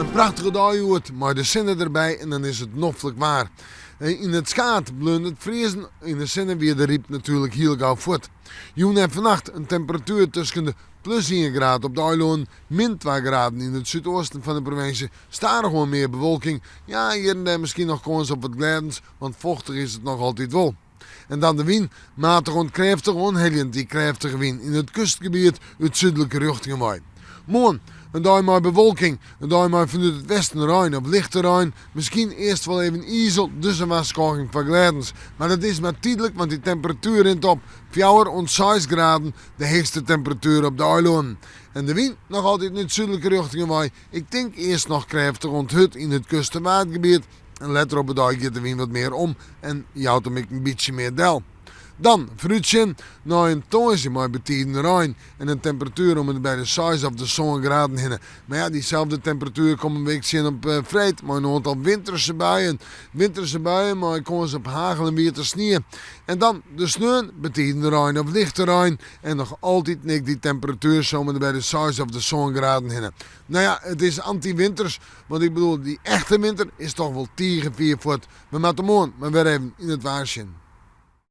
In prachtige dei hjoed mei de sinne derby en dan is it noflik waar. Yn it skaad bleaun it friezen, yn de sinne wie de ryp natuerlik hiel gau fuort. Jûn en fannacht in temperatuer tusken de plus ien graad op de eilannen, min twa graden yn it súdoasten fan de provinsje. Stadichoan mear bewolking, ja hjir en dêr miskien noch kâns op wat glêdens, want fochtich is it noch altyd wol. En dan de wyn, matich oant krêftich oanheljend dy krêftige wyn yn it kustgebiet út súdlike rjochtingen wei. Moarn, in dei mei bewolking, in dei mei fanút it westen rein of lichte rein, miskien earst wol even izel, dus in warskôging foar glêdens. Mar dat is mar tydlik, want dy temperatuer rint op, fjouwer oant seis graden, de heechste temperatuer op de eilannen. En de wyn noch altyd út súdlike rjochtingen wei, ik tink earst noch krêftich oant hurd yn it kust en waadgebiet. En letter op 'e dei giet de wyn wat mear om en jout him ek in bytsje mear del. Dan foarútsjen nei in tongersdei mei betiden rein en in temperatuer om en by de seis of de sân graden hinne. Mar ja, dyselde temperatuer komme we ek tsjin op freed mei in oantal winterse buien. Winterse buien mei kâns op hagel en wiete snie. En dan de sneon betiden rein of lichte rein en noch altyd ek dy temperatuer om en by de seis of de sân graden hinne. No ja, it is anty-winters, want ik bedoel, dy echte winter is toch wol tige fier fuort. We moatte moarn mar wer even yn it waar sjen.